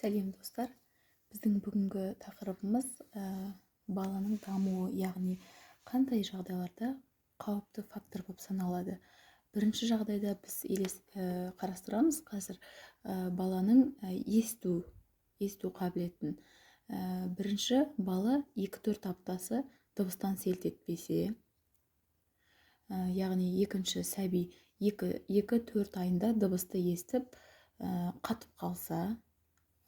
Сәлем, достар! Біздің бүгінгі тақырыбымыз баланың дамуы, яғни қандай жағдайларда қауіпті фактор болып саналады. Бірінші жағдайда біз қарастырамыз қазір баланың есту қабілетін. Бірінші, бала 2-4 аптасы дыбыстан селт етпесе, яғни екінші, сәби 2-4 айында дыбысты естіп, қатып қалса,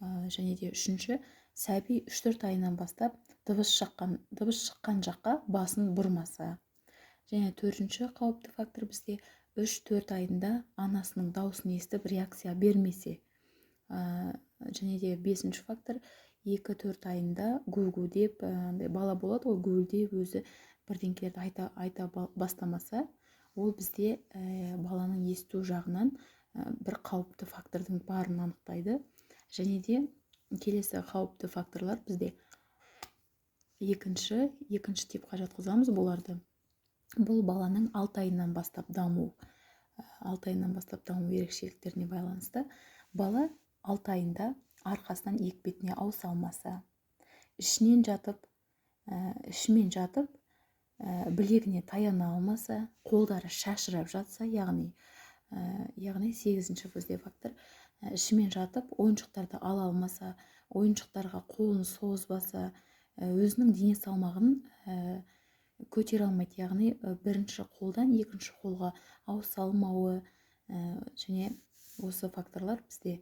және де үшінші, сәби 3-4 айынан бастап дыбыс шыққан жаққа басын бұрмаса. Және төртінші қауіпті фактор бізде 3-4 айында анасының дауысын естіп, реакция бермесе. Және де бесінші фактор, 2-4 айында гу гу деп, андай бала болады ғой, гуілдеп өзі бірдеңкелерді айта бастамаса, ол бізде баланың есту жағынан бір қауіпті фактордың барын анықтайды. Және де келесі қауіпті факторлар бізде екінші типқа жатқызамыз бұларды. Бұл баланың 6 айынан бастап даму, 6 айынан бастап даму ерекшеліктеріне байланысты. Бала 6 айында арқасынан екі бетіне ауыса алмаса, ішімен жатып, білегіне таяна алмаса, қолдары шашырап жатса, яғни сегізінші бізде фактор, ішімен жатып ойыншықтарды ала алмаса, ойыншықтарға қолын созбаса, өзінің дене салмағын көтере алмайды, яғни бірінші қолдан екінші қолға ауыса алмауы. Және осы факторлар бізде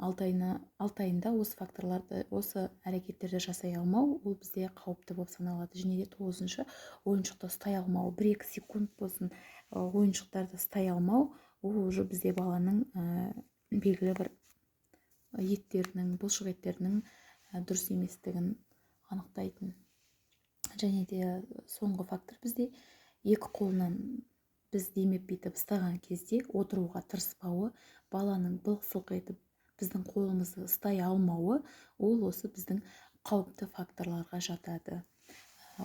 6 айында осы факторларды, осы әрекеттерді жасай алмау, ол бізде қауіпті болып саналады. Және де тоғызыншы, ойыншықты ұстай алмау, 1-2 секунд болсын ойыншықтарды ұстай алмау, ол уже бізде баланың белгілі бір еттерінің, бұлшық еттерінің дұрыс еместігін анықтайтын. Және де соңғы фактор бізде екі қолынан біз демеп, бүйтіп ұстаған кезде отыруға тырыспауы, баланың былқ-сылқ етіп біздің қолымызды ұстай алмауы, ол осы біздің қауіпті факторларға жатады.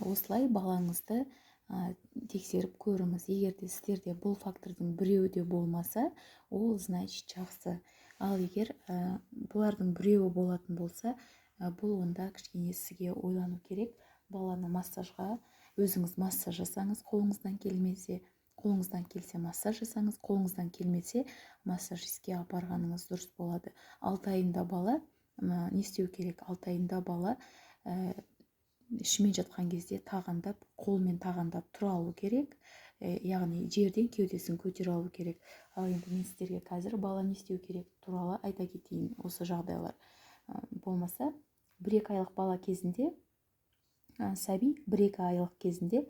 Осылай балаңызды тексеріп көріңіз. Егер де сіздерде бұл фактордың біреуі де болмаса, ол значит жақсы. Ал егер бұлардың біреуі болатын болса, бұл онда кішкене сізге ойлану керек. Баланы массажға, өзіңіз массаж жасаңыз, қолыңыздан келмесе, қолыңыздан келсе массаж жасаңыз, қолыңыздан келмесе массажистке апарғаныңыз дұрыс болады. 6 айында бала не істеу керек? 6 айында бала ішімен жатқан кезде тағандап, қолмен тағандап тұра алу керек, яғни жерден кеудесін көтере алу керек. Ал енді мен сіздерге қазір бала не істеу керек туралы айта кетейін. Осы жағдайлар болмаса, 1-2 айлық бала кезінде, сәби 1-2 айлық кезінде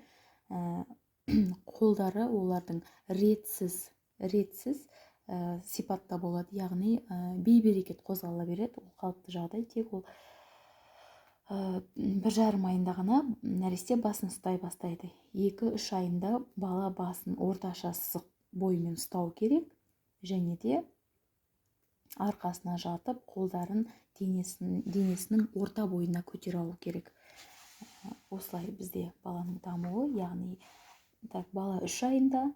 қолдары олардың ретсіз сипатта болады, яғни бейберекет қозғала береді. Ол қалыпты жағдай, тек ол 1,5 айында ғана нәресте басын ұстай бастайды. 2-3 айында бала басын орташа сызық бойымен ұстау керек және де арқасына жатып, қолдарын денесінің орта бойына көтере алу керек. Осылай бізде баланың дамуы, яғни так, бала 3 айында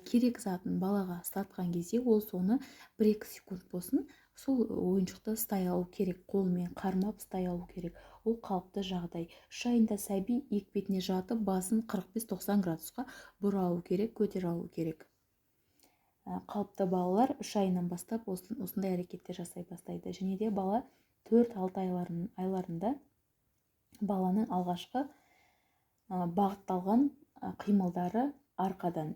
керек затын балаға ұстатқан кезде, ол соны 1-2 секунд болсын сол ойыншықты ұстай алу керек, қолымен қармап ұстай алу керек. Ол қалыпты жағдай. 3 айында сәби екі бетіне жатып, басын 45-90 градусқа бұра алу керек, көтере алу керек. Қалыпты балалар 3 айынан бастап осындай әрекеттер жасай бастайды. Және де бала 4-6 айларында баланың алғашқы бағытталған қимылдары арқадан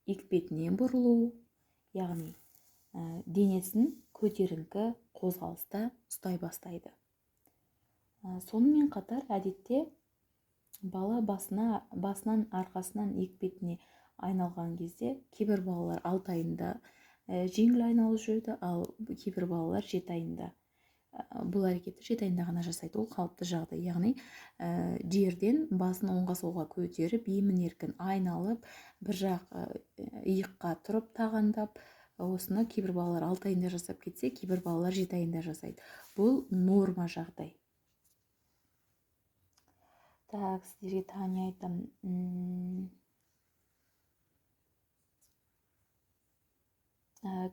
екі бетінен бұрылу, яғни денесін көтеріңкі қозғалыста ұстай бастайды. Сонымен қатар әдетте бала басынан арқасынан екі бетіне айналған кезде кейбір балалар 6 айында жеңіл айналып жүреді, ал кейбір балалар 7 айында. Бұл әрекетті 7 айында ғана жасайды. Ол қалыпты жағдай, яғни жерден басын оңға солға көтеріп, емін еркін айналып, бір жақ иыққа тұрып тағандап, осыны кейбір балалар 6 айында жасап кетсе, кейбір балалар 7 айында жасайды. Бұл норма жағдай. Так, сіздерге тағы не айтамын?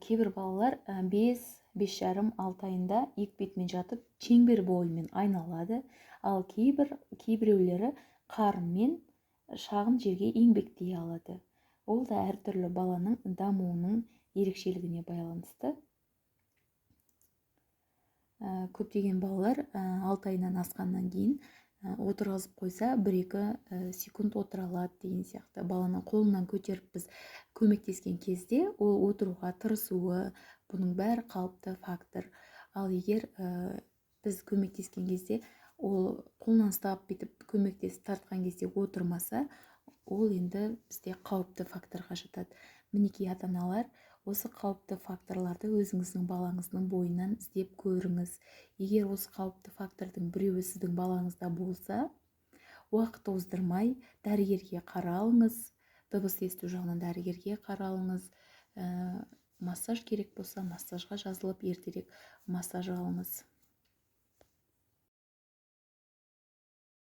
Кейбір балалар 5, 5,5, 6 айында екі бетімен жатып шеңбер бойымен айналады, ал кейбіреулері қарынмен шағын жерге еңбектей алады. Ол да әртүрлі, баланың дамуының ерекшелігіне байланысты. Көптеген балалар 6 айынан асқаннан кейін отырғызып қойса, 1-2 секунд отыра алады деген сияқты. Баланың қолынан көтеріп, біз көмектескен кезде ол отыруға тырысуы, бұның бәрі қалыпты фактор. Ал егер біз көмектескен кезде, ол қолынан ұстап, бүйтіп көмектесіп тартқан кезде отырмаса, ол енді бізде қауіпті факторға жатады. Мінекей, ата аналар, осы қауіпті факторларды өзіңіздің балаңыздың бойынан іздеп көріңіз. Егер осы қауіпті фактордың біреуі сіздің балаңызда болса, уақыт оздырмай дәрігерге қаралыңыз, дыбыс есту жағынан дәрігерге қаралыңыз. Массаж керек болса, массажға жазылып, ертерек массаж алыңыз.